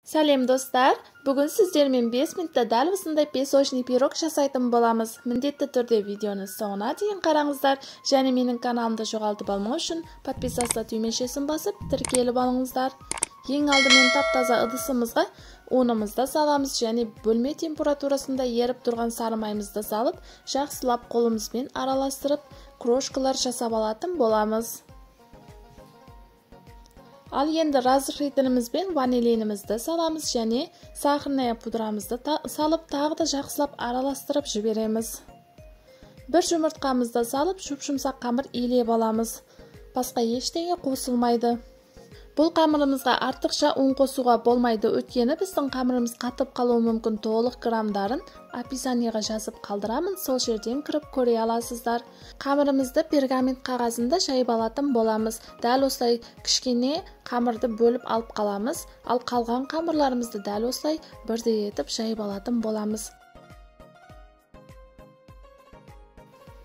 Сәлем достар, бүгін сіздермен 5 минутта дәл осындай песочный пирог жасайтын боламыз. Міндетті түрде видеоны соңына дейін қараңыздар және менің каналымды жоғалтып алмау үшін подписаться түймешесін басып тіркеліп алыңыздар. Ең алдымен тап-таза ыдысымызға ұнымызды саламыз және бөлме температурасында еріп тұрған сары майымызды салып, жақсылап қолымызбен араластырып, крошкалар жасап алатын боламыз. Ал енді разрыхлителімізбен ванилинімізді саламыз және сахарная пудрамызды салып, тағы да жақсылап араластырып жібереміз. Бір жұмыртқамызды салып, жұп-жұмсақ қамыр илеп аламыз. Басқа ештеңе қосылмайды. Бұл қамырымызға артықша ұн қосуға болмайды, өйткені біздің қамырымыз қатып қалуы мүмкін. Толық грамдарын описаниеға жазып қалдырамын, сол жерден кіріп көре аласыздар. Қамырымызды пергамент қағазында жайып алатын боламыз. Дәл осылай кішкене қамырды бөліп алып қаламыз, ал қалған қамырларымызды дәл осылай бірдей етіп жайып алатын боламыз.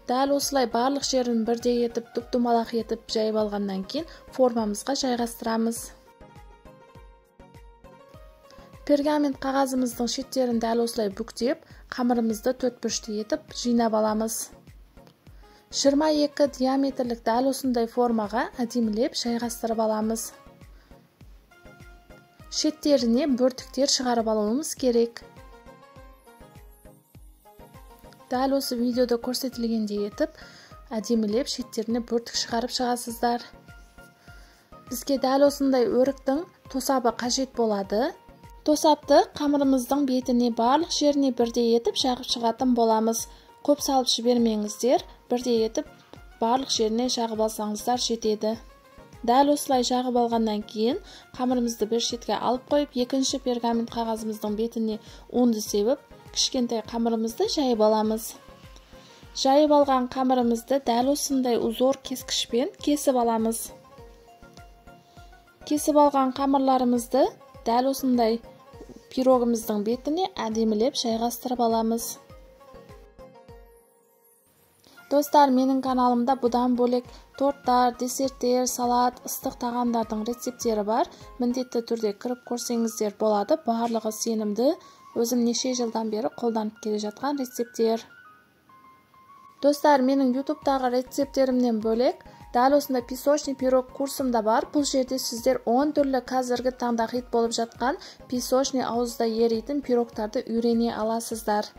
Дәл осылай барлық жерін бірдей етіп, тұп-домалақ етіп жайып алғаннан кейін формамызға жайғастырамыз. Пергамент қағазымыздың шеттерін дәл осылай бүктеп, қамырымызды төртбұрышты етіп жинап аламыз. 22 диаметрлік дәл осындай формаға әдемілеп жайғастырып аламыз. Шеттеріне бөртіктер шығарып алуымыз керек. Дәл осы видеода көрсетілгендей етіп, әдемілеп шеттеріне бөртік шығарып шығасыздар. Бізге дәл осындай өріктің тосабы қажет болады. Тосапты қамырымыздың бетіне барлық жеріне бірдей етіп жағып шығатын боламыз. Көп салып жібермеңіздер, бірдей етіп барлық жеріне жағып алсаңыздар жетеді. Дәл осылай жағып алғаннан кейін қамырымызды бір шетке алып қойып, екінші пергамент қағазымыздың бетіне ұнды себіп, кішкентай қамырымызды жайып аламыз. Жайып алған қамырымызды дәл осындай узор кескішпен кесіп аламыз. Кесіп алған қамырларымызды дәл осындай пирогымыздың бетіне әдемілеп жайғастырып аламыз. Достар, менің каналымда бұдан бөлек торттар, десерттер, салат, ыстық тағамдардың рецепттері бар. Міндетті түрде кіріп көрсеңіздер болады. Барлығы сенімді. Өзім неше жылдан бері қолданып келе жатқан рецепттер. Достар, менің YouTube'тағы рецепттерімнен бөлек, дәл осындай песочный пирог курсым да бар. Бұл жерде сіздер 10 түрлі қазіргі таңда хит болып жатқан песочный ауызда еритін пирогтарды үйрене аласыздар.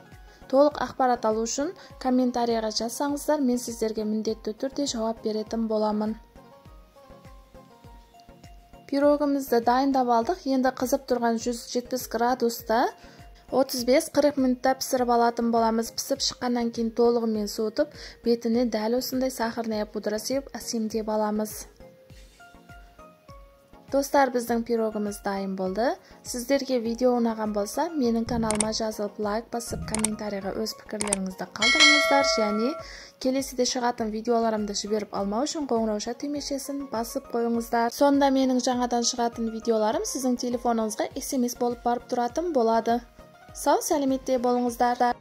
Толық ақпарат алу үшін комментарияға жазсаңыздар, мен сіздерге міндетті түрде жауап беретін боламын. Пирогымызды дайындап алдық. Енді қызып тұрған 170 градуста 35-40 минутта пісіріп алатын боламыз. Пісіп шыққаннан кейін толығымен суытып, бетіне дәл осындай сахарная пудра сеуіп, әсемдеп аламыз. Достар, біздің пирогымыз дайын болды. Сіздерге видео ұнаған болса, менің каналыма жазылып, лайк басып, комментарийға өз пікірлеріңізді қалдырыңыздар және келесіде шығатын видеоларымды жіберіп алмау үшін қоңырауша түймешесін басып қойыңыздар. Сонда менің жаңадан шығатын видеоларым сіздің телефоныңызға SMS болып барып тұратын болады. Сау сәлеметте болыңыздар.